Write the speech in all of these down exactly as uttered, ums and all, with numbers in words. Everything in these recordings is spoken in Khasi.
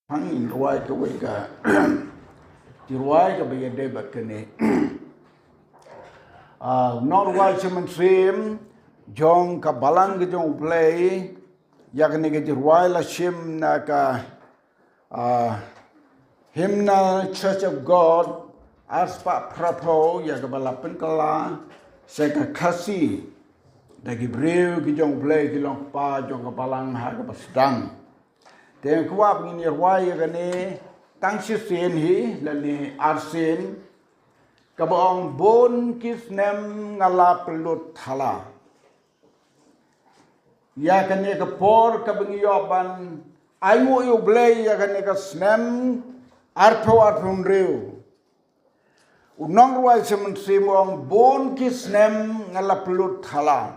Pang in rwai ka wei ka. Ti rwai ka ba ïadei bad kane. Ah, nong rwai shi mynsiem jong ka balang ka jong U Blei. Ïa kane ka jingrwai la shim na ka, ah, Hymnal Church of God, arspah phraphew, ïa ka ba la pynkylla sha ka Khasi da ki briew ki jong U Blei ki long kpa jong ka balang ha ka ba sdang. Te nga kwah ba ngin ïa rwai ïa kane tang shisien hi lane arsien, ka ba ong bun ki snem nga la pynlut thala. Ïa kane ka por ka ba ngi ïoh ban ai nguh ïa U Blei ïa kane ka snem arphew arphew hynriew. U nong rwai shi mynsiem u ong bun ki snem nga la pynlut thala.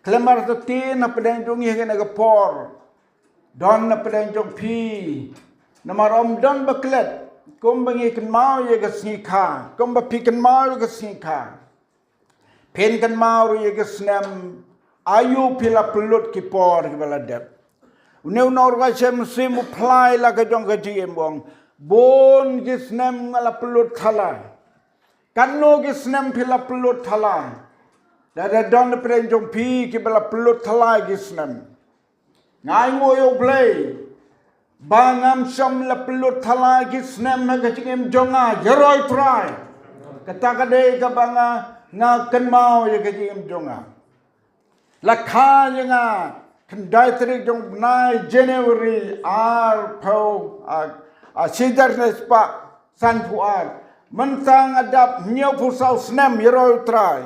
Khlem artatien na pdeng jong ngi ha kane ka por, don na pdeng jong phi, namar ym don ba klet kumba ngi kynmaw ïa ka sngi kha, kumba phi kynmaw ïa ka sngi kha. Phin kynmaw ruh ïa ki snem, aïu phi la pynlut ki por ki ba la dep. Une u nong rwai shi mynsiem u phla ïa la ka jong ka jingim u ong bun ki snem nga la pynlut thala. Katno ki snem phi la pynlut thala? Lada don na pdeng jong phi ki ba la pynlut thala ki snem, nga ai nguh ïa U Blei ba ngam shym la pynlut thala ki snem ha ka jingim jong nga, ïaroh Trai. Kata ka dei ka ba nga, nga kynmaw ïa ka jingim jong nga. La kha ïa nga khyndai tarik jong u bnai January arphew, ah, ah, shi hajar khyndai spah sanphew ar. Mynta nga dap hynñiewphew saw snem, ïaroh Trai.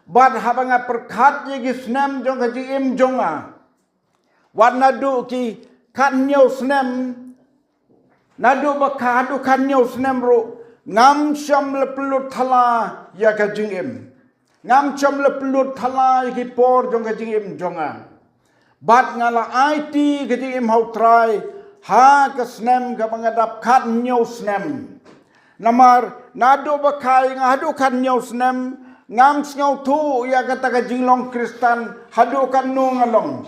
Bad haba nga pyrkhat ïa ki snem jong ka jingim jong nga, wat naduh ki khathynñiew snem, naduh ba kha haduh khathynñiew snem ruh, ngam shym la pynlut thala ïa ka jingim. Ngam shym la pynlut thala ïa ki por jong ka jingim jong nga. Bad nga la aiti ka jingim ha U Trai ha ka snem ka ba nga dap khathynñiew snem. Namar naduh ba kha ïa nga haduh khathynñiew snem, ngam sngewthuh ïa kata ka jinglong Khristan haduh katno nga long.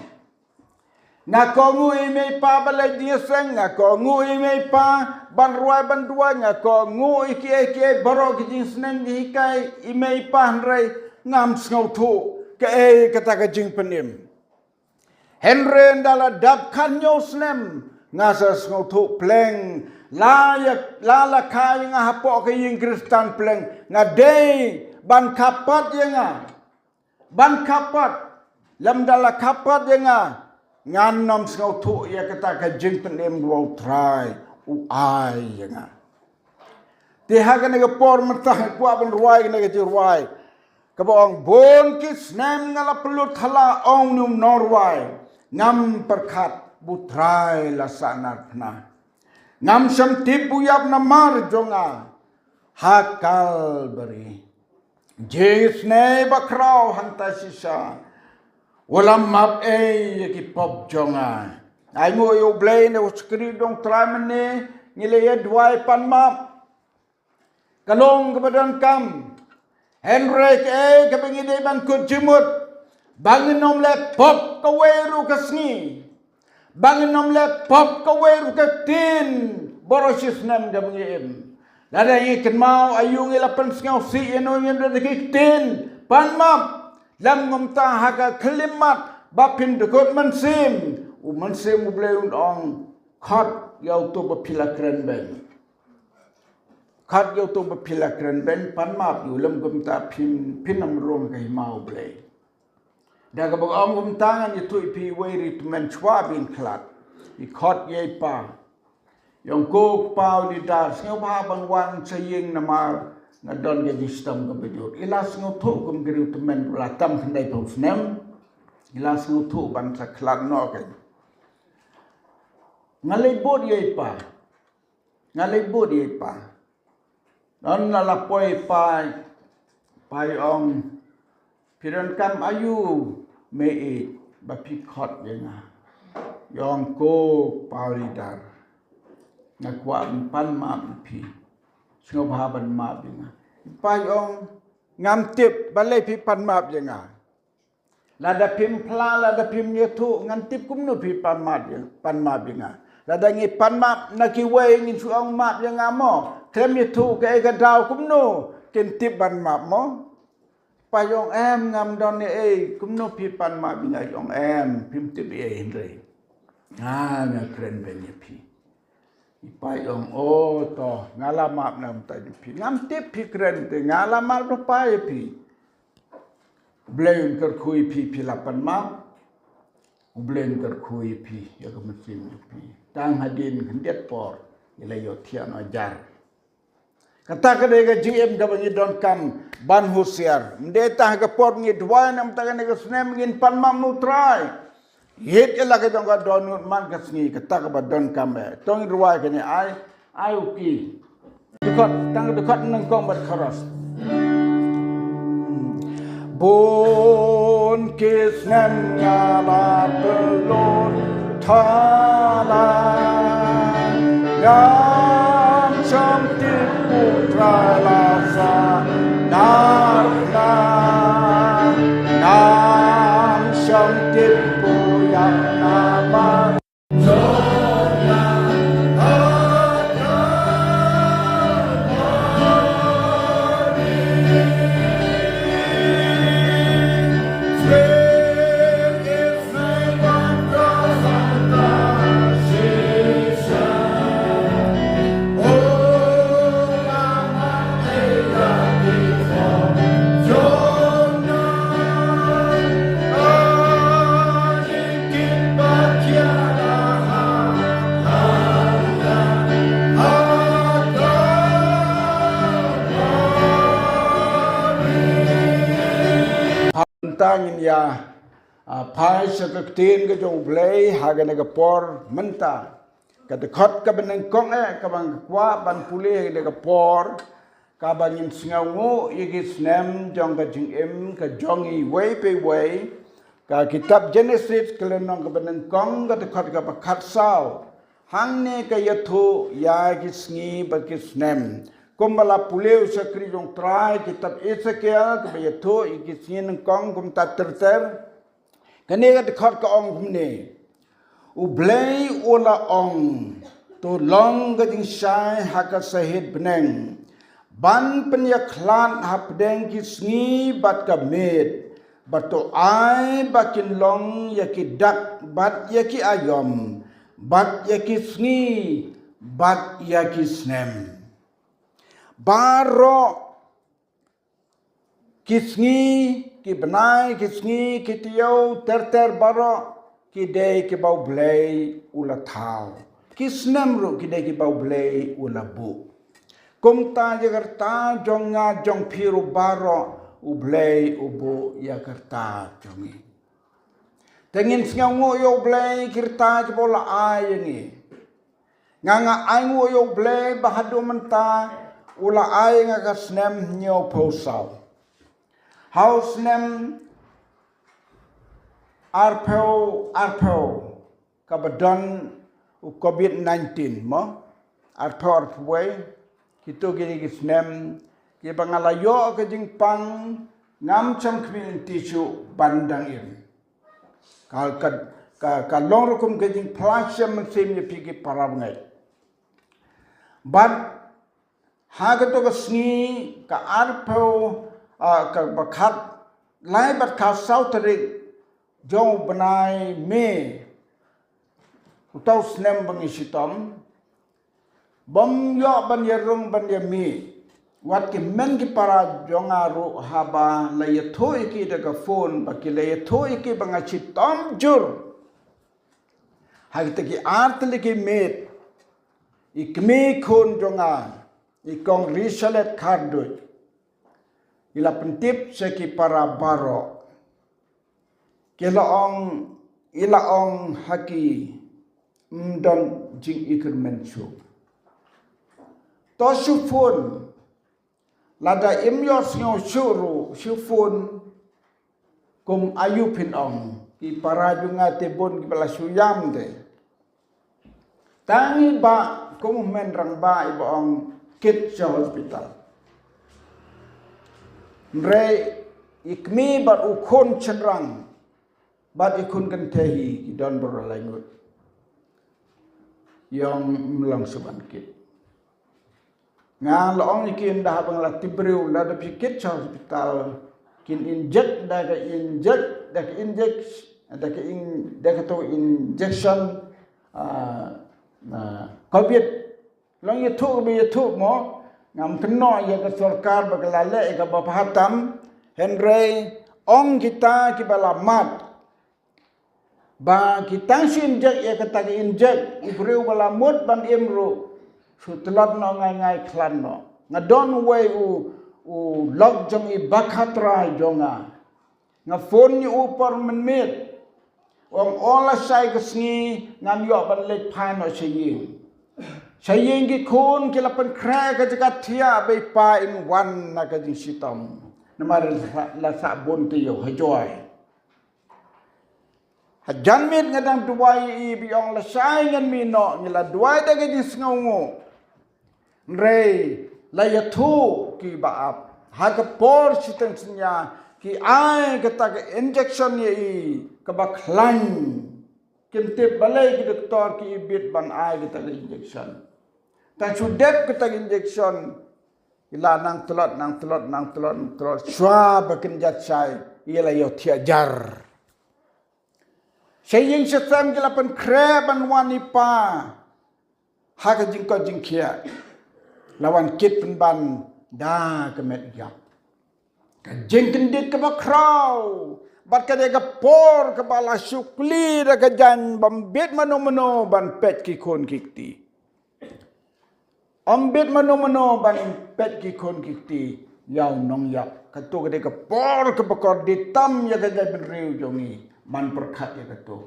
Nga kohnguh ïa i mei i pa ban leit jingïaseng, nga kohnguh ïa i mei i pa ban rwai ban duwai, nga kohnguh ïa kiei kiei baroh ki jingsneng jinghikai i mei i pa, hynrei ngam sngewthuh kaei kata ka jingpynim. Hynrei ynda la dap khathynñiew snem, nga sa sngewthuh pleng, la ïa, la la kha ïa nga hapoh ka ïing Khristan pleng, nga dei ban kha pat ïa nga. Ban kha pat, lymda la kha pat ïa nga, ngan ym sngewthuh ïa kata ka jingpynim ba U Trai u ai ïa nga. Te ha kane ka por mynta nga kwah ban rwai kane ka jingrwai ka ba ong bun ki snem nga la pynlut thala, ong une u nongrwai, ngam pyrkhat ba U Trai la sahnarphna. Ngam shym tip ba u ïap namar jong nga ha Kalbari. Jingisynei bakhraw hangta shisha, u la map ei ïa ki pop jong nga. Ai nguh ïa U Blei, na u shakri dong Trai mynne ngi la ïa duwai pan map. Ka long ka ba donkam. Hynrei kaei ka ba ngi dei ban kut jingmut, ba ngin ym leh pop kawei ruh ka sngi, ba ngin ym leh pop kawei ruh ka ktien baroh shi snem ka ba ngi im. Lada ngi kynmaw aïu ngi la pynsngewsih ïano ïano da ki ktien, pan map. Lem kumta ha ka khyllipmat ba phin dkut mynsiem, u Mynsiem U Blei un ong, khot ïa uto ba phi la kren beiñ. Khot ïa uto ba phi la kren beiñ, pan map ïa u. Lem kumta phin, phin ym rung ha ka hima U Blei. Da kaba ong kumta ngan ïathuh ïa phi iwei i ri tymmen shuwa ba ngin khlad. I khot ïa i pa. Ïa ong ko Kpa u leader, sngewbha ban wan sha ïing namar nga don ka jingshitom kaba jur. I la sngewthuh kum ka ri tymmen ba la tam khyndaiphew snem. I la sngewthuh ban sa khlad noh ka. Nga leit bud ïa i pa. Nga leit bud ïa i pa. Don la la poi i pa, i pa i ong, phi donkam aïu mei ïeit ba phi khot ïa nga? I ong ko Kpa u leader, nga kwah ban pan map ïa phi. Sngewbha ban map ïa nga. I pa i ong, ngam tip balei phi pan map ïa nga. Lada phim phla, lada phim ïathuh, ngan tip kumno phi pan map ïa, pan map ïa nga. Lada ngi pan map na kiwei, ngin shu ong map ïa nga mo. Khlem ïathuh kaei ka daw, kumno kin tip ban map mo? Phi ong em, ngam don ei ei, kumno phi pan map ïa nga? Ong em, phim tip ei ei hynrei nga, nga kren beiñ ïa phi. Phi ong, o to, nga la map na ka bynta jong phi. Ngam tip phi kren te, nga la map da phi ïa phi. U Blei un kyrkhu ïa phi, phi la pan map. U Blei un kyrkhu ïa phi, ïa ka mynsiem jong phi. Tang hadien khyndiat por, ngi la ïohthiah noh jar. Kata ka dei ka jingim kaba ngi donkam ban husiar. Ym dei tang ha ka por ngi duwai, namar kata kane ka snem ngin pan map na U Trai. Ïeit ïa la ka jong ka dohnud man ka sngi, kata kaba donkam eh. To ngin duwai kane, ai, ai u ki. Dkhot, tang dkhot nyngkong bad chorus. Bun ki snem nga la pynlut thala, ngam shym tip U Trai la sahnarphna, ngam shym tip u ïap namar. Mynta ngin ïa, ah, phai sha ka ktien ka jong U Blei ha kane ka por mynta. Ka dkhot kaba nyngkong eh kaba nga kwah ban pule ha kane ka por, kaba ngin sngewnguh ïa ki snem jong ka jingim ka jong iwei pa iwei. Ka kitab Genesis ka lynnong kaba nyngkong ka dkhot kaba khatsaw. Hangne ka ïathuh ïa ki sngi bad ki snem. Kumba la pule u shakri jong U Trai, kitab Esekiel kaba ïathuh ïa ki sngi nyngkong kumta ter ter. Kane ka dkhot ka ong kumne. U Blei u la ong, to long ka jingshai ha ka sahit bneng, ban pynïakhlad hapdeng ki sngi bad ka miet, bad to ai ba kin long ïa ki dak bad ïa ki aïom, bad ïa ki sngi bad ïa ki snem. Baroh ki sngi, ki bnai, ki sngi, ki taïew, ter ter baroh, ki dei kiba U Blei u la thaw. Ki snem ruh ki dei kiba U Blei u la buh. Kumta ïa ka rta jong nga jong phi ruh baroh, U Blei u buh ïa ka rta jong ngi. Te ngin sngewnguh ïa U Blei ki rta kiba u la ai ïa ngi. Nga nga ainguh ïa U Blei ba haduh mynta u la ai nga ka snem hynñiewphew saw. Ha u snem arphew arphew kaba don u covid nineteen mo, arphew arphew wei, kito ki dei ki snem kiba nga la ïoh ka jingpang, ngam shym khmih lynti shuh ban dang im. Ka, ka, ka, ka long rukom ka jingphla shem mynsiem ïa phi ki para bangeit. Bad ha kato ka sngi ka arphew, ah, kaba khatlai bad khatsaw tarik jong u bnai May, uta u snem ba ngi shitom, bym ïoh ban ïarung ban ïamih. Wat ki hynmen ki para jong nga ruh haba la ïathuh ïa ki da ka phone, ba ki la ïathuh ïa ki ba nga shitom jur. Ha kita ki ar tylli ki miet, i kmie khun jong nga, i Kong Risalet Kharduit, i la pyntip sha ki para baroh. Ki la ong, i la ong ha ki, ym don jingkyrmen shuh. To shu phone, lada im ïohsngew shuh ruh, shu phone, kum aïu phin ong, ki para jong nga te bun kiba la shu ïam te. Tang i bah, kum u hynmen rangbah iba ong kit sha hospital. Hynrei i kmie bad u khun shynrang bad i khun kynthei hi ki don baroh lai ngut. Ïong mlong suban kit. Nga la ong ïa ki ynda haba nga la tip briew la da phi kit sha hospital. Kin inject da ka inject da ka inject da ka in da ka to injection. Ah, ah, covid. Long ïathuh ba ïathuh mo. Ngam kynnoh ïa ka sorkar ba ka la leh ïa ka ba phatam. Hynrei ong kita ki ba la mat. Ba ki tang shu inject ïa kata ka inject, u briew ba la mut ban im ruh, shu tlot noh ngai ngai khlad noh. Nga don uwei u, u lok jong i ba khatrai jong nga. Nga phone ïa u por mynmiet. Ong o lashai ka sngi ngan ïoh ban leit phai noh sha ïing. Sha ïing ki khun ki la pynkhreh ka jaka thiah ba i pa in wan na ka jingshitom. Namar la sah bun taïew ha joi. Hajan miet nga dang duwai ïa i ba ong lashai ngan mih noh, ngi la duwai da ka jingsngewnguh. Hynrei la ïathuh ki ba ap ha ka por shiteng synñia ki ai kata ka injection ïa i kaba khlaiñ. Kim tip balei ki doktor ki ibit ban ai kata ka injection. Tang shu dep kata ka injection, i la nang tlot, nang tlot, nang tlot, nang tlot shuwa ba kynjat shai, i la ïoh thiah jar. Sha ïing sha sem ki la pynkhreh ban wan i pa ha ka jingkoit jingkhiah. La wan kit pynban da ka met ïap. Ka jingkyndit kaba khraw bad ka dei ka por kaba la shu kli da ka jaiñ bym bit mano mano ban peit ki khun ki kti. Ym bit mano mano ban peit ki khun ki kti ïa u nongïap. Kato ka dei ka por kaba kordit tam ïa ka jaitbynriew jong ngi ban pyrkhat ïa kato.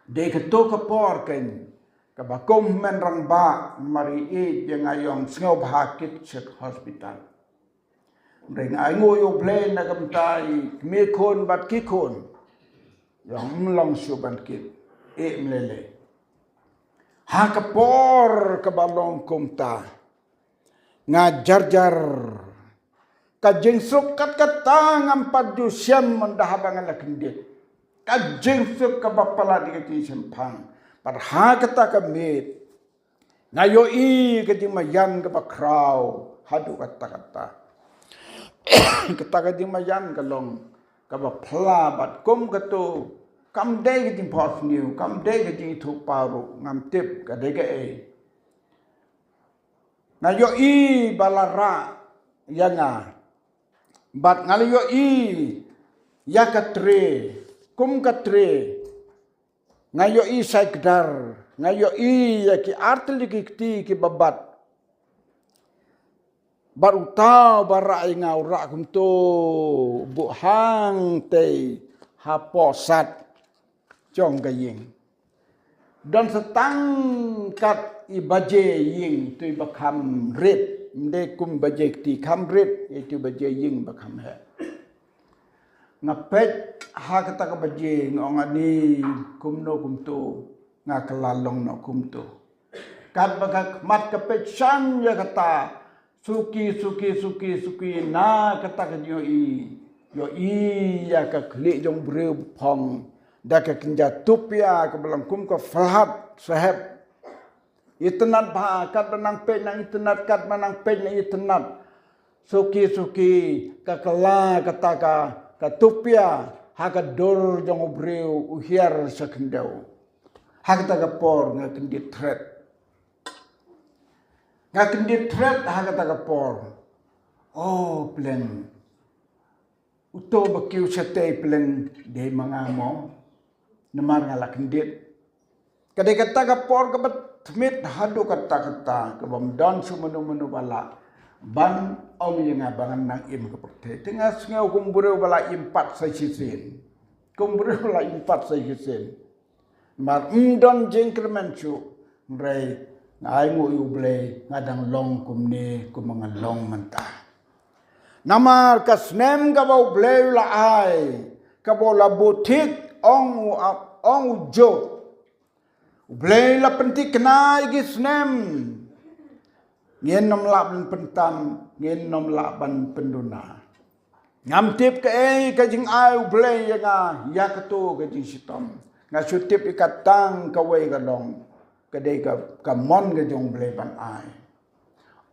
Dei kato ka por keiñ kaba kum hynmen rangbah mar i ïeit ïa nga ïong sngewbha kit sha hospital. Hynrei nga ainguh ïa U Blei na ka bynta i kmie khun bad ki khun. Ïong ym long shuh ban kit. Eh, ym lei lei. Ha ka por kaba long kumta, nga jar jar. Ka jingsuk kat kata ngam pat ju shem ynda haba nga la kyndit. Ka jingsuk kaba palat ïa ka jingshemphang. Bad ha kata ka miet nga ïohi ka jingmaïan kaba khraw haduh katta katta. Kata ka jingmaïan ka long kaba phylla bad kum kato kam dei ka jingphohsniew, kam dei ka jingithuhpaw ruh, ngam tip ka dei kaei. Nga ïohi ba la rah ïa nga bad nga la ïohi ïa ka tray, kum ka tray. Nga ïohi shaikdar, nga ïohi ïa ki artylli ki kti kiba bat. Bad uta uba rah ïa nga u rah kumto, buh hangtei hapoh sat jong ka ïing. Don sa tang kat i baje ïing, itu iba kham rit, ym dei kum baje kti kham rit, itu baje ïing ba kham heh. Nga peit ha kata ka baje, nga ong ani kumno kumto, nga kylla long noh kumto. Katba ka khmat ka peit shan ïa kata, suki, suki, suki, suki, na kata ka jingïohi, ïohi ïa ka khlieh jong u briew ba phong da ka kynja tupia kaba long kum ka phlad sahep. Itynnad bha, katba nang peit nang itynnad, katba nang peit nang itynnad. Suki suki ka kylla kata ka, ka tupia ha ka dur jong u briew u hiar sha khyndew. Ha kata ka por nga kyndit thret. Nga kyndit thret ha kata ka por. Oh, pleng. Uto ba kiew shatei pleng dei ma nga mo. Namar nga la kyndit. Ka dei kata ka por kaba tmier haduh katta katta, kaba ym don shuh mano mano ba lah ban ong ïa nga ba ngan nang im ka pyrthei. Te nga sngew kum u briew ba la im pat sa shisien. Kum u briew ba la im pat sa shisien. Namar ym don jingkyrmen shuh, hynrei nga ainguh ïa U Blei nga dang long kumne kumba nga long mynta. Namar ka snem kaba U Blei u la ai, kaba u la buh thik, ong u ap, ong u Job. U Blei u la pynthikna ïa ki snem. Ngin ym lah ban pyntam, ngin ym lah ban pynduna. Ngam tip kaei ka jingai U Blei ïa nga ïa kato ka jingshitom. Nga shu tip ïa ka tang kawei ka long. ka dei ka, ka mon ka jong U Blei ban ai.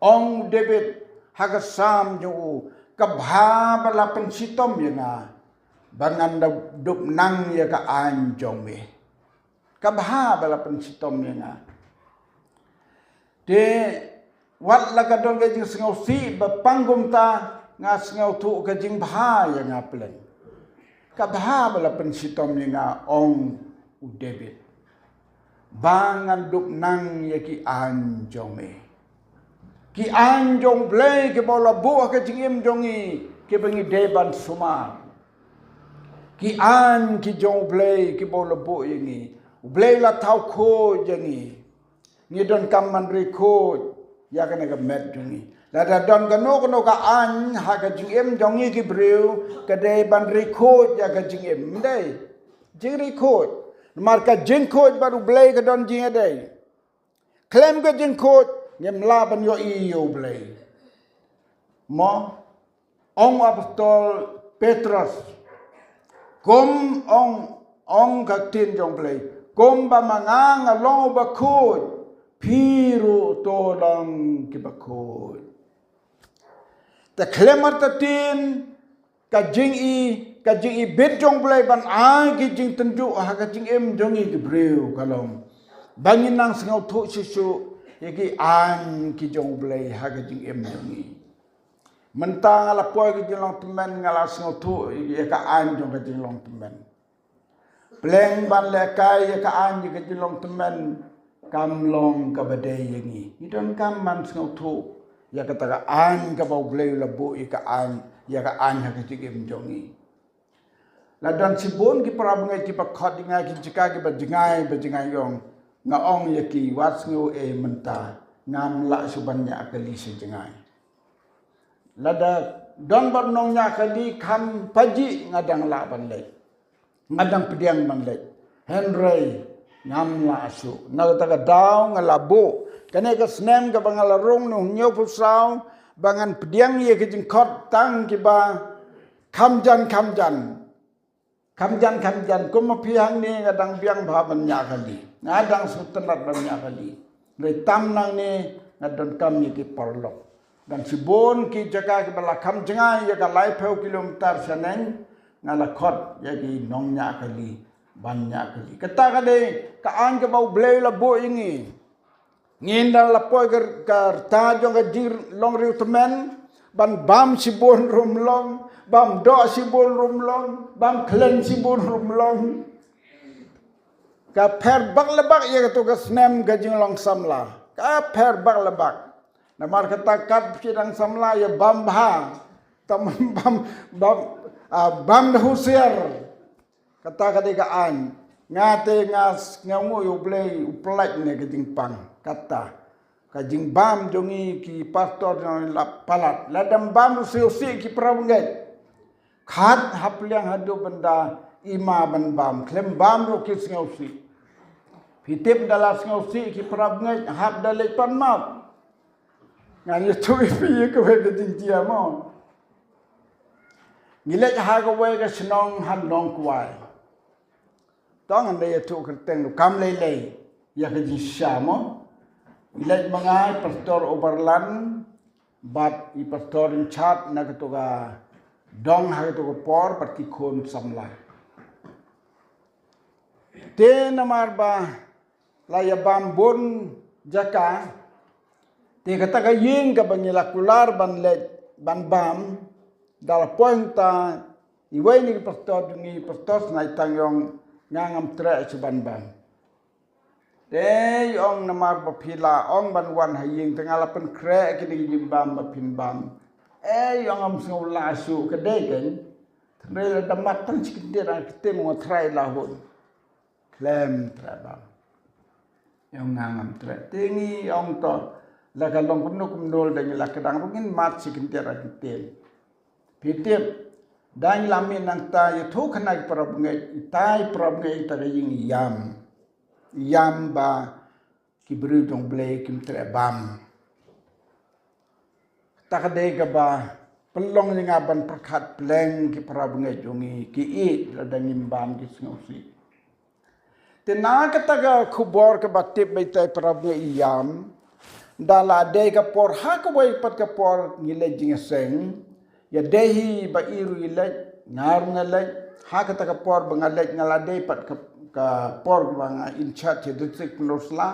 Ong u David ha ka Salm jong u, ka bha ba la pynshitom ïa nga ba ngan da dupnang ïa ka aiñ jong me. Ka bha ba la pynshitom ïa nga. Te wat la ka don ka jingsngewsih ba pang kumta, nga sngewthuh ka jingbha ïa nga pleng. Ka bha ba la pynshitom ïa nga, ong u David, ba ngan dupnang ïa ki aiñ jong me. Ki aiñ jong U Blei kiba u la buh ha ka jingim jong ngi, kiba ngi dei ban sumar. Ki aiñ ki jong U Blei kiba u la buh ïa ngi. U Blei u la thaw khuid ïa ngi. Ngi donkam ban ri khuid ïa kane ka met jong ngi. Lada don kano kano ka aiñ ha ka jingim jong ngi ki briew, ka dei ban ri khuid ïa ka jingim. Ym dei? Jingri khuid. Namar ka jingkhuid bad U Blei ka don jingïadei. Khlem ka jingkhuid ngim lah ban ïohi ïa U Blei. Mo, ong u apostol Petros, kum ong, ong ka ktien jong U Blei, kumba ma nga nga long uba khuid, phi ruh to long kiba khuid. Te khlem artatien, ka jingi, ka jingi bit jong U Blei ban ai ki jingtynjuh ha ka jingim jong ngi ki briew ka long ba ngin nang sngewthuh shisha ïa ki aiñ ki jong U Blei ha ka jingim jong ngi. Mynta nga la poi ka jinglong tymmen, nga la sngewthuh ïa ka aiñ jong ka jinglong tymmen. Pleng ban lehkai ïa ka aiñ ïa ka jinglong tymmen kam long kaba dei ïa ngi. Ngi donkam ban sngewthuh ïa kata ka aiñ kaba U Blei u la buh ïa ka aiñ, ïa ka aiñ ha ka jingim jong ngi. La don shibun ki para bangeit kiba khot ïa nga ki jaka kiba jngai ba jngai, ong, nga ong ïa ki, wat sngew ei mynta, ngam lah shuh ban ñiah kali sha jngai. Lada don ba nongñiah kali kham pajih, nga dang lah ban leit, nga dang pdiang ban leit. Hynrei ngam lah shuh. Na kata ka daw nga la buh kane ka snem kaba nga la rung, hynñiewphew saw, ba ngan pdiang ïa ki jingkhot tang kiba kham jan kham jan. Kham jan kham jan, kum ma phi hangne nga dang biang bha ban ñiah kali. Nga dang sngewtynnat ban ñiah kali. Hynrei tam nangne nga donkam ïa ki paralok. Don shibun ki jaka kiba la kham jngai ïa ka laiphew kilometer shaneng, nga la khot ïa ki nongñiah kali ban ñiah kali. Kata ka dei ka aiñ kaba U Blei u la buh ïa ngi. Ngin da la poi ka, ka rta jong ka jinglong riewtymmen, ban bam shibun ruh ym long, bam doh shibun ruh ym long, bam khlaiñ shibun ruh ym long. Ka pher bak la bak ïa kato ka snem ka jinglong samla. Ka pher bak la bak. Namar kata kat phi dang samla ïa bam bha. Tam bam, bam, ah, bam da husiar. Kata ka dei ka aiñ. Nga te nga s-, nga sngewnguh ïa U Blei u pyllait ne ka jingpang. Kata ka jingbam jong ngi ki pastor jong ngi la palat. Lada ym bam ruh sngewsih ki para bangeit. Khat hap liang haduh ban da i ma ban bam. Khlem bam ruh ki sngewsih. Phi tip da la sngewsih ki para bangeit hap da leit pan map. Ngan ïathuh ïa phi ïa kawei ka jingjia mo. Ngi leit ha kawei ka shnong ha Nongkwai. To ngan da ïathuh kyrteng ruh kam lei lei ïa ka jingshisha mo. Ngi leit ma nga, i Pastor Oberland bad i Pastor Richard na kato ka dong ha kato ka por bad ki khun samla. Te namar ba la ïa bam bun jaka, te kata ka ïing kaba ngi la kular ban leit ban bam, da la poi hangta iwei na ki pastor jong ngi, Pastor Snaitang, i ong, nga ngam treh shuh ban bam. Te i ong, namar ba phi la ong ban wan ha ïing, te nga la pynkhreh kine ki jingbam ba phin bam. Eh, i ong, ngam sngew lah shuh, ka dei kein. Hynrei lada mat tang shi kyntien ar kyntien nga trai la hun. Khlem treh bam. I ong, nga ngam treh. Te ngi ong, to la ka long kumno kumno, lada ngi la kdang ruh ngin mad shi kyntien ar kyntien. Phi tip, da ngi la mih nangta, ïathuh khana ki para bangeit, itai para bangeit, ita ka ïing i ïam. I ïam ba ki briew jong U Blei kim treh bam. Kata ka dei kaba pynlong ïa nga ban pyrkhat, pleng ki para bangeit jong ngi ki ïeit lada ngim bam, ki sngewsih. Te na kata ka khubor kaba tip ba itai para bangeit i ïam, da la dei ka por ha kawei pat ka por ngi leit jingïaseng, ïa dei hi ba i ruh i leit, nga ruh nga leit, ha kata ka por ba nga leit nga la dei pat ka, ka por ba nga in charge ïa district Pynursla.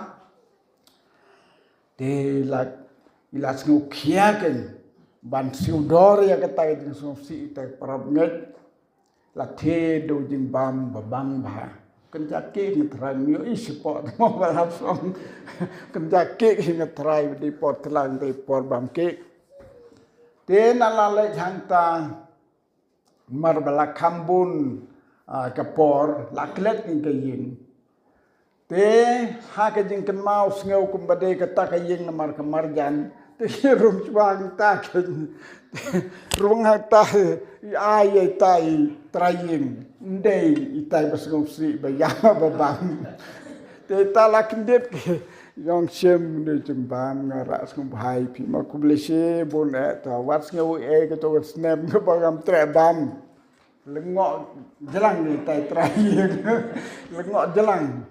Te la, i la sngewkhia kein ban siew dor ïa kata ka jingsngewsih ïa kita para bangeit. La thied u jingbam ba bang bha. Kynja kieh nga trai, ym ïohi shapoh te mo ba la song. Kynja kieh nga trai, dei por tlang, dei por bam kieh. Te na la leit hangta, namar ba la kham bun, ah, ka por, la klet ïa ka ïing. Te ha ka jingkynmaw sngew kumba dei kata ka ïing namar ka marjan. Te ki rung shuwa hangta kein. Rung hangta, i ai ïa itai i trai ïing. Ym dei itai ba sngewsih ba ïa ba bam. Te ita la kyndit ki ong, shim ne jingbam, nga rah sngewbha ïa phi, ma khublei shibun eh, ta wat sngew eh kato ka snem kaba ngam treh bam. Lyngngoh jlang itai i trai ïing. Lyngngoh jlang.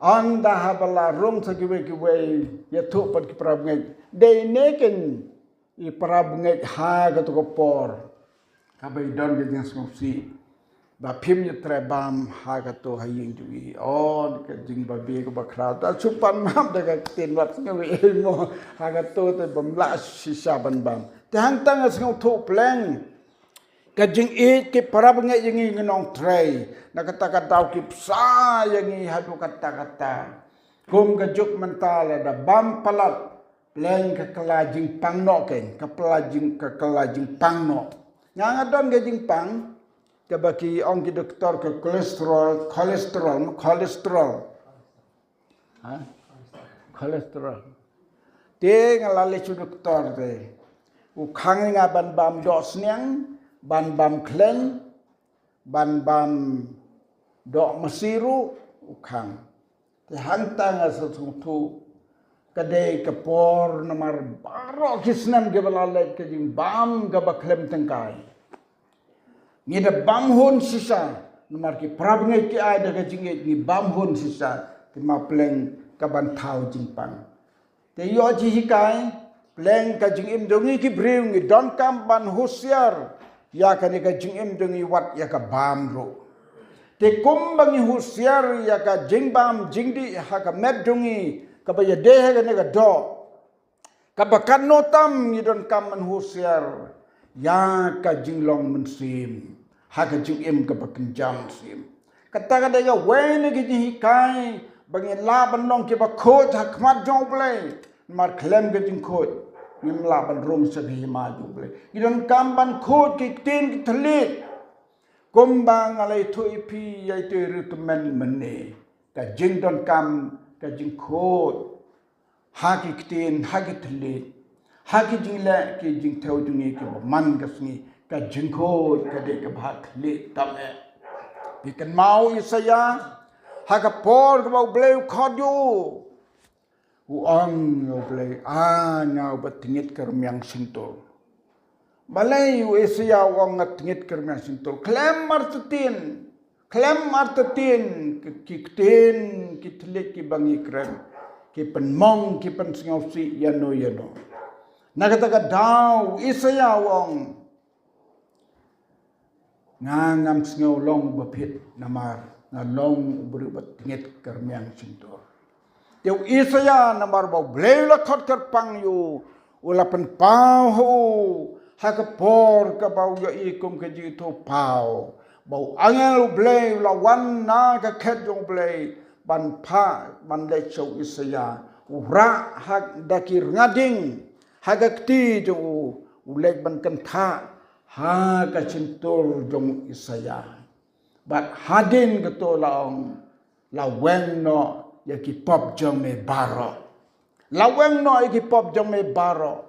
Ynda haba la rung sa kiwei kiwei, ïathuh pat ki para bangeit. Dei ne kein i para bangeit ha kato ka por, kaba i don ka jingsngewsih ba phim ïatreh bam ha kato ha ïing jong i. Oh, ka jingbabe kaba khraw. Ta shu pan map da ka ktien, wat sngew ei mo. Ha kato te bym lah shisha ban bam. Te hangta nga sngewthuh pleng ka jingïeit ki para bangeit ïa ngi, ngi nongtrei. Na kata ka daw ki bsa ïa ngi haduh katta katta. Kum ka juk mynta lada bam palat, pleng ka kylla jingpang noh kein, ka kylla jing, ka kylla jingpang noh. Nga, nga don ka jingpang, kaba ki ong ki doktor ka cholesterol, cholesterol, cholesterol. Ha? Cholesterol. Te nga la leit sha u doktor te, u khang ïa nga ban bam dohsniang, ban bam khleng, ban bam doh masi ruh, u khang. Te hangta nga sngewthuh, ka dei ka por namar baroh ki snem kiba la leit ka jingbam kaba khlem tyngkai. Ngi da bam hun shisha, namar ki para bangeit ki ai da ka jingïeit, ngi bam hun shisha, te ma pleng ka ban thaw jingpang. Te ïoh jinghikai, pleng ka jingim jong ngi ki briew ngi donkam ban husiar ïa kane ka jingim jong ngi, wat ïa ka bam ruh. Te kumba ngi husiar ïa ka jingbam jingdih ha ka met jong ngi, kaba ïadei ha kane ka doh, kaba katno tam ngi donkam ban husiar ïa ka jinglong mynsiem ha ka jingim kaba kynja mynsiem. Kata ka dei kawei na ki jinghikai ba ngin lah ban long kiba khuid ha khmat jong U Blei. Namar khlem ka jingkhuid ngim lah ban rung sha ka hima jong U Blei. Ngi donkam ban khuid ki ktien ki thylliej. Kumba nga la ïathuh ïa phi ïa ito i riew tymmen mynne, ka jingdonkam ka jingkhuid ha ki ktien, ha ki thylliej, ha ki jingleh ki jingthew jong ngi kiba man ka sngi, ka jingkhuid ka dei kaba ha khlieh tam eh. Phi kynmaw Isaïah, ha ka por kaba U Blei u khot ïa u, u ong ïa U Blei, "A nga uba tngit ka rmiang shyntur." Balei u Isaïah u ong nga tngit ka rmiang shyntur? Khlem artatien, khlem artatien ki, ki ktien ki thylliej kiba ngi kren ki pynmong, ki pynsngewsih ïano ïano. Na kata ka daw u Isaïah u ong, "Nga ngam sngew long uba phit namar nga long u briew uba tngit ka rmiang shyntur." Te u Isaïah namar ba U Blei u la khot kyrpang ïa u, u la pynpaw ha u ha ka por kaba u ïohi kum ka jingithuhpaw, ba u angel U Blei u la wan na ka khet jong U Blei ban phah, ban leit sha u Isaïah. U rah ha da ki rnga ding ha ka kti jong u, u leit ban kynthah ha ka shyntur jong u Isaïah. Bad hadien kato la ong, "La weng noh ïa ki pop jong me baroh. La weng noh ïa ki pop jong me baroh."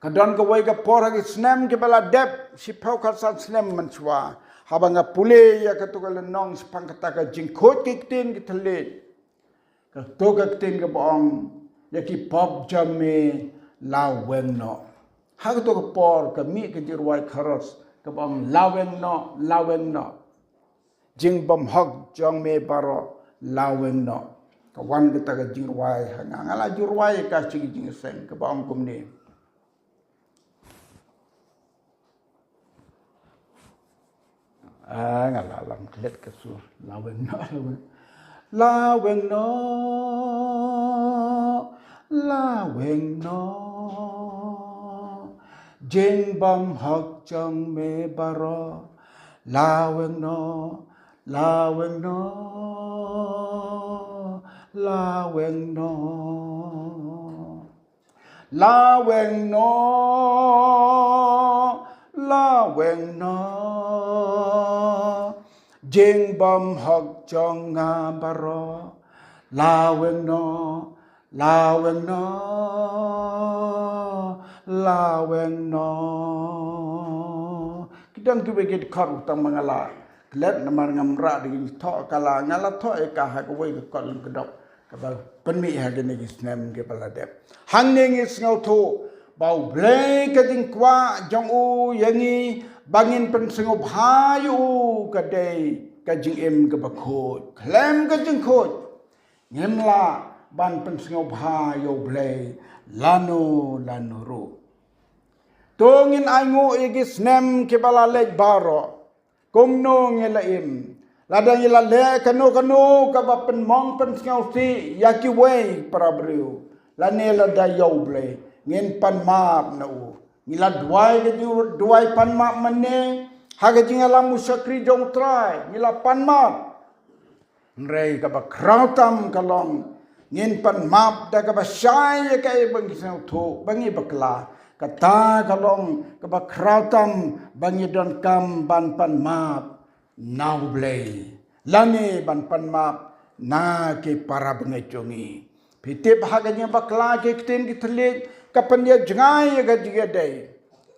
Ka don kawei ka por ha ki snem kiba la dep, shiphew khatsan snem mynshuwa, haba nga pule ïa kato ka lynnong shaphang kata ka jingkhuid ki ktien ki thylliej, kato ka ktien kaba ong, "Ïa ki pop jong me la weng noh." Ha kato ka por ka mih ka jingrwai chorus kaba ong, "La weng noh, la weng noh." jingbymhok jong me baroh la weng noh. Ka wan kata ka jingrwai ha nga, nga la ju rwai ka sha ki jingïaseng kaba ong kumne. Ah, nga la lam klet ka sur. La weng noh, la weng. La weng noh, la weng noh. Jingbymhok jong me baroh. La weng noh, la weng noh, la weng noh. La weng noh, la weng noh. Jingbymhok jong nga baroh. La weng noh, la weng noh, la weng noh. Ki don kiwei ki dkhot tang ma nga la klet namar ngam rah da ki thoh ka la, nga la thoh ïa ka ha kawei ka kot lem ka dok. Kaba pynmih ha kine ki snem kiba la dep. Hangne ngi sngewthuh ba U Blei ka jingkwah jong u ïa ngi ba ngin pynsngewbha ïa u ka dei ka jingim kaba khuid. Khlem ka jingkhuid ngim lah ban pynsngewbha ïa U Blei lano lano ruh. To ngin ainguh ïa ki snem kiba la leit baroh. Kumno ngi la im? Lada ngi la leh kano kano kaba pynmong pynsngewsih ïa kiwei para briew, lane lada ïa U Blei, ngin pan map na u. Ngi la duwai ka jingduwai pan map mynne ha ka jingïalam u shakri jong U Trai, ngi la pan map. Hynrei kaba khraw tam ka long ngin pan map da kaba shai ïa kaei ba ngi sngewthuh ba ngi bakla. Kata ka long kaba khraw tam ba ngi donkam ban pan map na U Blei lane ban pan map na ki para bangeit jong ngi. Phi tip ha ka jingbakla ki ktien ki thylliej ka pynïajngai ïa ka jingïadei,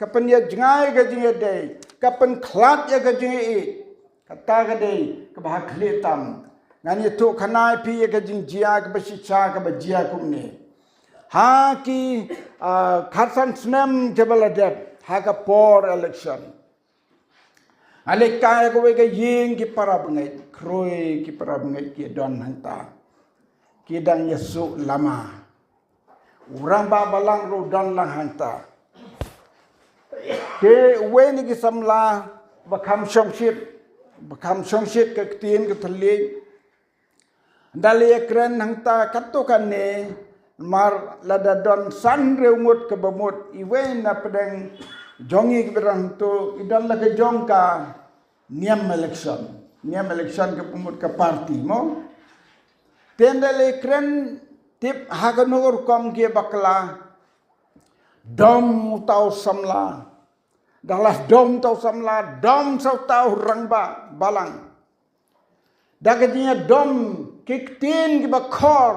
ka pynïajngai ïa ka jingïadei, ka pynkhlad ïa ka jingïeit. Kata ka dei kaba ha khlieh tam. Ngan ïathuh khana ïa phi ïa ka jingjia kaba shisha kaba jia kumne. Ha ki, ah, khatsan snem kiba la dep ha ka por election, nga leit kai ha kawei ka ïing ki para bangeit, khrui ki para bangeit ki don hangta. Ki dang ïasuh lama. U rangbah balang ruh u don lang hangta. Te uwei na ki samla ba kham shongshit, ba kham shongshit ka ktien ka thylliej, ynda la ïakren hangta katto katne, namar lada don san hynriew ngut kaba mut, iwei na pdeng jong ngi kiba don hangto i don la ka jong ka niam election. Niam election kaba mut ka party mo. Te ynda la ïakren tip ha kano ka rukom ki bakla, dom uta u samla. Da la dom uta u samla, dom sa uta u rangbah balang. Da ka jingïadom ki ktien kiba khor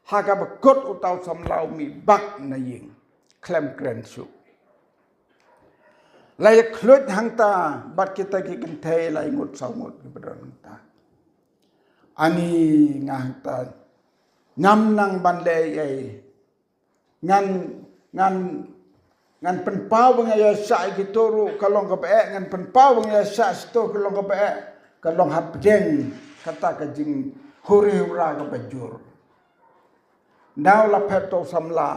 ha kaba kut uta u samla u mih bak na ïing khlem kren shuh. La ïakhluit hangta bad kita ki kynthei lai ngut saw ngut kiba don hangta. Ani nga hangta ngam nang ban leh ei ei. Ngan, ngan, ngan pynpaw ba nga ïasyah ïa kito ruh ka long kaba eh, ngan pynpaw ba nga ïasyah shito ka long kaba eh, ka long hapdeng kata ka jinghuri hura kaba jur. Nau la phet to samla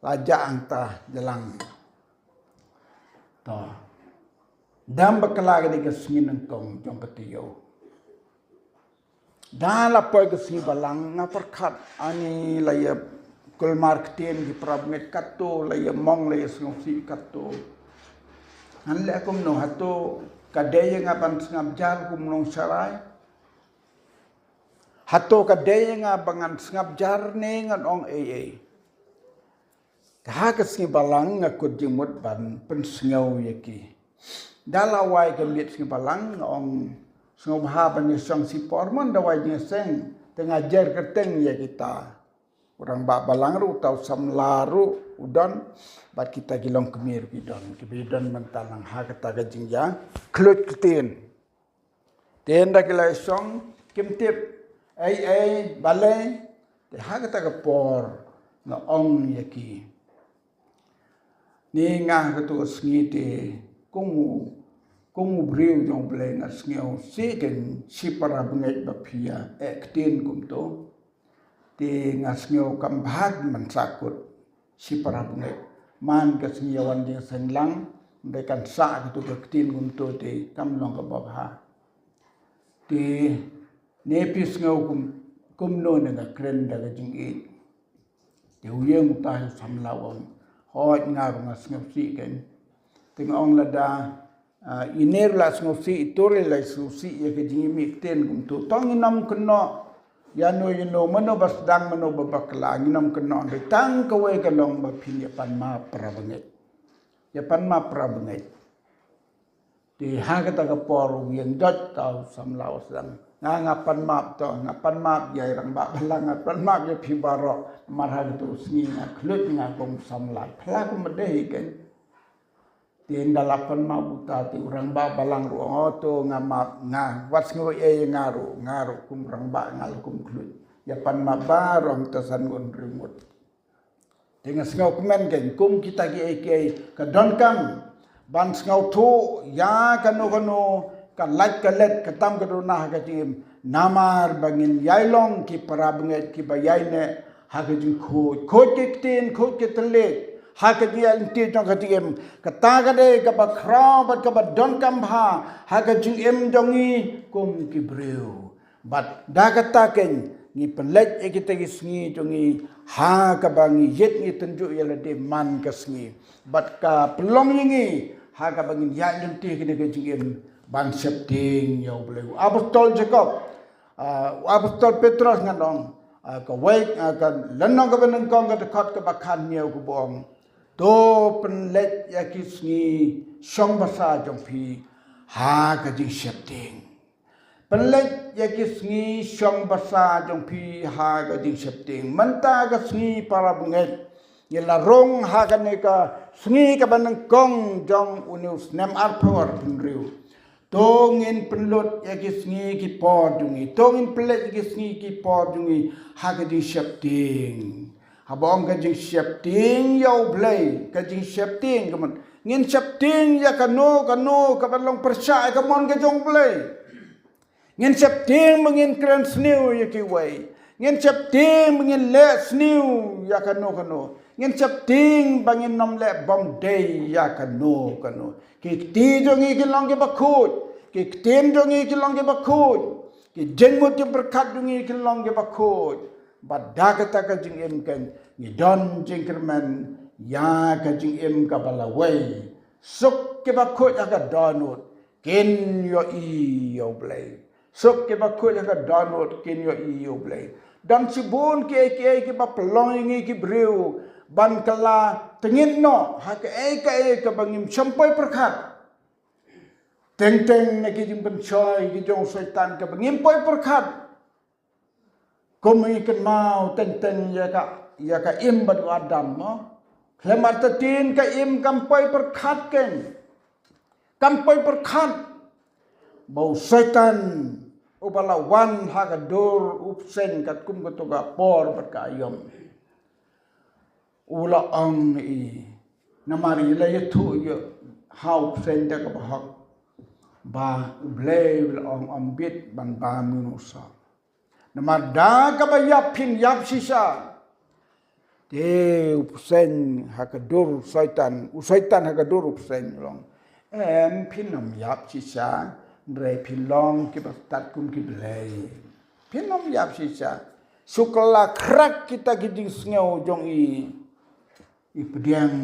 la jah hangta jlang. To. Dang bakla ka dei ka sngi nyngkong jong ka taïew. Da la poi ka sngi balang nga pyrkhat ani la ïa kulmar ktien ki para bangeit katto, la ïa mong la ïa sngewsih katto. Ngan leh kumno, hato ka dei ïa nga ban sngap jar kum nong sharai? Hato ka dei ïa nga ba ngan sngap jar ne ngan ong ei ei? Ka ha ka sngi balang nga kut jingmut ban pynsngew ïa ki. Da la wai ka miet sngi balang nga ong sngewbha ban ïa shong shi por mon da wai jingïaseng te nga jer kyrteng ïa kita. U rangbah balang ruh uta u samla ruh u don bad kita ki longkmie ruh ki don kiba ïa don mynta lang ha kata ka jingïakhluit ktien. Te ynda ki la shong kim tip ei ei balei. Te ha kata ka por nga ong ïa ki, ni nga ha katu ka sngi te kum u, Kum u briew jong u Blei nga sngew shisien shi para bangeit ba phi ïa eh ktien kumto. Te nga sngew kam bha ban sahkut shi para bangeit. Man ka sngi ïa wan jingseng lang, hynrei kan sah katu ka ktien kumto te kam long kaba bha. Te ne phi sngew kum, kumno ne nga kren da ka jingïeit. Te u ïeng uta u samla u ong, hooid nga ruh nga sngewsih kein. Te nga ong lada, ah, ine ruh la sngewsih, ito ruh la sngewsih ïa ka jingim ktien kumto. To ngin ym kynnoh ïano ïano, mano ba sdang mano ba bakla, ngin ym kynnoh, hynrei tang kawei ka long ba phin ïa pan map para bangeit. Ïa pan map para bangeit. Te ha kata ka por u ïeng jot ta u samla u sdang. Nga, nga pan map to, nga pan map ïa i rangbah balang, nga pan map ïa phi baroh. Namar ha katu sngi nga khluit nga kum samla. Pla kum ba dei hi kein. Te ynda la pan map uta te u rangbah balang ruh u ong, oh to nga map, nga wat sngew ei nga ruh, nga ruh kum rangbah nga la kum khluit. Ïa pan map baroh mynta san ngut hynriew ngut. Te nga sngewkmen kein kum kita kiei kiei ka donkam ban sngewthuh ïa kano kano ka lait ka let ka tam ka duna ha ka jingim. Namar ba ngin ïai long ki para bangeit kiba ïaineh ha ka jingkhuid, khuid ki ktien, khuid ki thylliej ha ka jingïaid lynti jong ka jingim. Kata ka dei kaba khraw bad kaba donkam bha ha ka jingim jong ngi kum ki briew. Bad da kata kein ngi pynleit ïa kita ki sngi jong ngi ha kaba ngi ïeit ngi tynjuh ïa lade man ka sngi. Bad ka pynlong ïa ngi ha kaba ngin ïaid lynti kane ka jingim ban sheptieng ïa u Blei. U apostol Jakob, ah, u apostol Petros ngan ong, ah, kawei, ah, ka lynnong kaba nyngkong ka dkhot kaba khathynñiew kaba ong, to pynleit ïa ki sngi shong basa jong phi ha ka jingsheptieng. Pynleit ïa ki sngi shong basa jong phi ha ka jingsheptieng. Mynta ka sngi para bangeit ngi la rung ha kane ka sngi kaba nyngkong jong une u snem arphew arphew hynriew. To ngin pynlut ïa ki sngi ki por jong ngi. To ngin pynleit ïa ki sngi ki por jong ngi ha ka jingsheptieng. Haba ong ka jingsheptieng ïa u Blei, ka jingsheptieng ka mut ngin sheptieng ïa kano kano kaba long pyrshah ïa ka mon ka jong u Blei. Ngin sheptieng ba ngin kren sniew ïa kiwei. Ngin sheptieng ba ngin leh sniew ïa kano kano. Ngin sheptieng ba ngin ym leh bymdei ïa kano kano. Ki kti jong ngi kin long kiba khuid. Ki ktien jong ngi kin long kiba khuid. Ki jingmut jingpyrkhat jong ngi kin long kiba khuid. Bad da kata ka jingim kein ngi don jingkyrmen ïa ka jingim kaba lawei. Suk kiba khuid ha ka dohnud kin ïohi ïa u Blei. Suk kiba khuid ha ka dohnud kin ïohi ïa u Blei. Don shibun kiei kiei kiba pynlong ïa ngi ki briew ban kylla tyngeh noh ha kaei kaei kaba ngim shym poi pyrkhat. Teng teng na ki jingpynshoi ki jong u Soitan kaba ngim poi pyrkhat. Kum ngi kynmaw teng teng ïa ka, ïa ka Im bad u Adam mo. Khlem artatien ka Im kam poi pyrkhat kein. Kam poi pyrkhat ba u Soitan uba la wan ha ka dur u bseiñ katkum kato ka por bad ka aïom. U la ong i, namar i la ïathuh ïa ha u bseiñ da kaba hok ba u Blei u la ong ym bit ban bam ïa u soh. Namar da kaba ïap phin ïap shisha. Te u bseiñ ha ka dur u Soitan, u Soitan ha ka dur u bseiñ u ong, em, phin ym ïap shisha, hynrei phin long kiba stad kum ki blei. Phin ym ïap shisha. Shu kylla khraw kita ki jingsngew jong i. I pdiang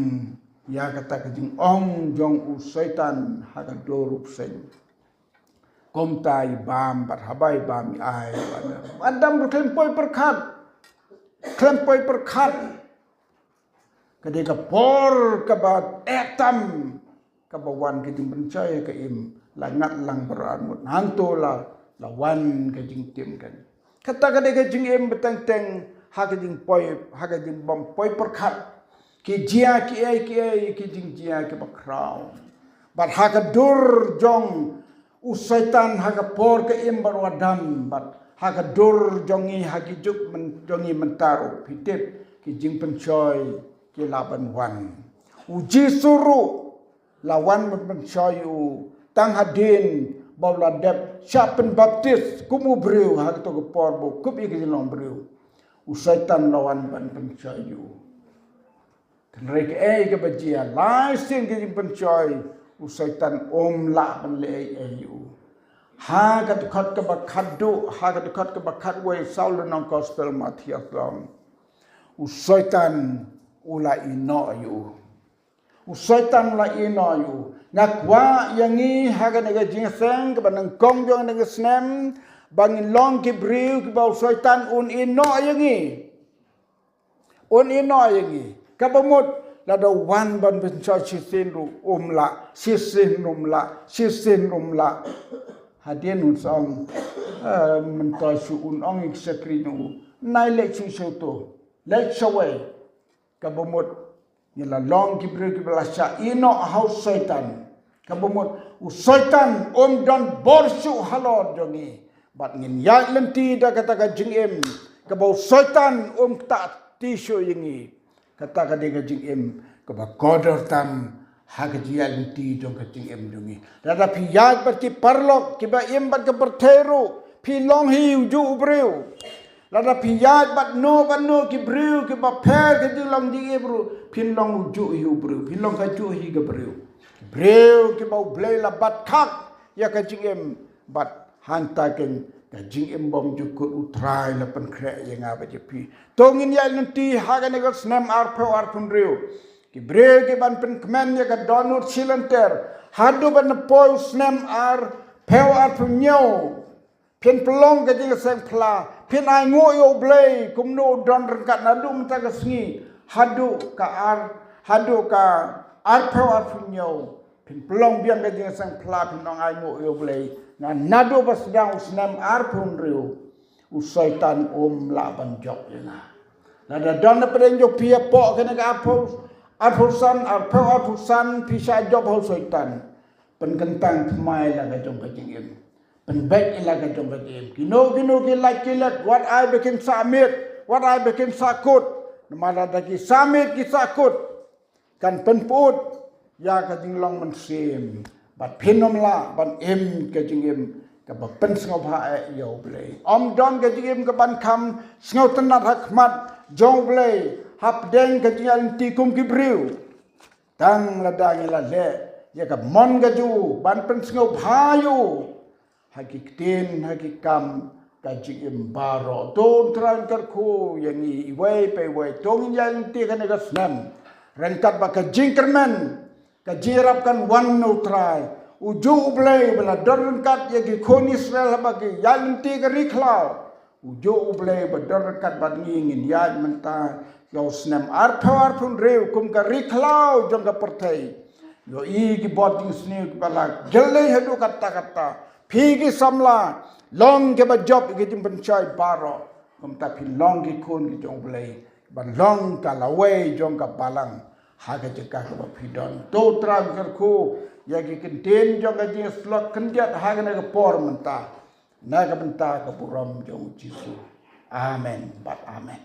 ïa kata ka jingong jong u Soitan ha ka dur u bseiñ. Kumta i bam bad haba i bam i ai u Adam. Adam ruh khlem poi pyrkhat. Khlem poi pyrkhat. Ka dei ka por kaba eh tam kaba wan ka jingpynshoi ka Im, la ngat lang baroh arngut. Hangto la, la wan ka jingtim kein. Kata ka dei ka jingim ba teng teng ha ka jingpoi, ha ka jingbym poi pyrkhat. Ki jia kiei kiei ki jingjia kiba khraw. Bad ha ka dur jong u Soitan ha ka por ka Im bad u Adam, bad ha ka dur jong ngi ha ki juk myn-, jong ngi mynta ruh phi tip ki jingpynshoi ki lah ban wan. U Jisu ruh la wan ban pynshoi u Tang hadien ba u la dep shah pynbaptis kum u briew ha kato ka por ba u kup ïa ka jinglong briew, u Soitan u la wan ban pynshoi ïa u. Hynrei kaei kaba jia, lai sien ka jingpynshoi, u Soitan um lah ban leh ei ei ïa u. Ha ka dkhot kaba khatduh, ha ka dkhot kaba khatwei saw lynnong gospel Mathaios long, u Soitan u la ïehnoh ïa u. U Soitan u la ïehnoh ïa u. Nga kwah ïa ngi ha kane ka jingïaseng kaba nyngkong jong kane ka snem, ba ngin long ki briew kiba u Soitan un ïehnoh ïa ngi. Un ïehnoh ïa ngi. Kaba mut, lada u wan ban pynshoi shisien ruh um lah, shisien um lah, shisien um lah. Hadien un sa ong, eh, myntoi shuh un ong ïa ki shakri jong u, nai leit shuh shuh to, leit shawei. Kaba mut, ngi la long ki briew kiba la shah ïehnoh ha u Soitan. Kaba mut, u Soitan um don bor shuh halor jong ngi. Bad ngin ïaid lynti da kata ka jingim kaba u Soitan um ktah kti shuh ïa ngi. Kata ka dei ka jingim kaba kordor tam ha ka jingïaid lynti jong ka jingim jong ngi. Lada phi ïaid bad ki paralok kiba im bad ka pyrthei ruh, phin long hi ujuh u briew. Lada phi ïaid bad no bad no ki briew kiba pher ka jinglong jingim ruh, phin long ujuh hi u briew, phin long kajuh hi ka briew. Ki briew kiba u Blei la bat khak ïa ka jingim, bad hangta keiñ ka jingim bymjukut u Trai la pynkhreh ïa nga bad ïa phi. To ngin ïaid lynti ha kane ka snem arphew arphew hynriew, ki briew kiban pynkmen ïa ka dohnud shilynter, haduh ban poi u snem arphew arphew hynñiew. Phin pynlong ka jingïaseng phla, phin ainguh ïa u Blei kumno u don ryngkat naduh mynta ka sngi haduh ka ar, haduh ka arphew arphew hynñiew. Phin pynlong biang ka jingïaseng phla, phin ong ainguh ïa u Blei, nga naduh ba sdang u snem arphew hynriew, u Soitan um lah ban jop ïa nga. Lada don na pdeng jong phi hapoh kane ka arphew, arphew san, arphew arphew san phi shah jop ha u Soitan, pynkyntang thymmai la ka jong ka jingim. Pynbeit ïa la ka jong ka jingim. Kino kino ki lait ki let, wat ai ba kin sah miet, wat ai ba kin sah kut. Namar lada ki sah miet ki sah kut, kan pynput ïa ka jinglong mynsiem. Bad phin ym lah ban im ka jingim kaba pynsngewbha eh ïa u Blei. Ym don ka jingim kaban kham sngewtynnat ha khmat jong u Blei hapdeng ka jingïaid lynti kum ki briew. Tang lada ngi la leh ïa ka mon ka jong u ban pynsngewbha ïa u ha ki ktien, ha ki kam, ka jingim baroh. To u Trai un kyrkhu ïa ngi iwei pa iwei. To ngin ïaid lynti kane ka snem ryngkat bad ka jingkyrmen, ka jingïarap kan wan na u Trai. Ujuh u Blei ba la don ryngkat ïa ki khun Israel haba ki ïaid lynti ka ri khlaw. Ujuh u Blei ba don ryngkat bad ngi, ngin ïaid mynta ïa u snem arphew arphew hynriew kum ka ri khlaw jong ka pyrthei. Ïohi ki bor jingsniew kiba la jyllei haduh katta katta. Phi ki samla, long kiba jop ïa ki jingpynshoi baroh. Kumta phin long ki khun ki jong u Blei, ban long ka lawei jong ka balang ha ka jaka kaba phi don. To u Trai un kyrkhu ïa ki ktien jong ka jingïasyllok khyndiat ha kane ka por mynta, na ka bynta ka burom jong u Jisu. Amen bad amen.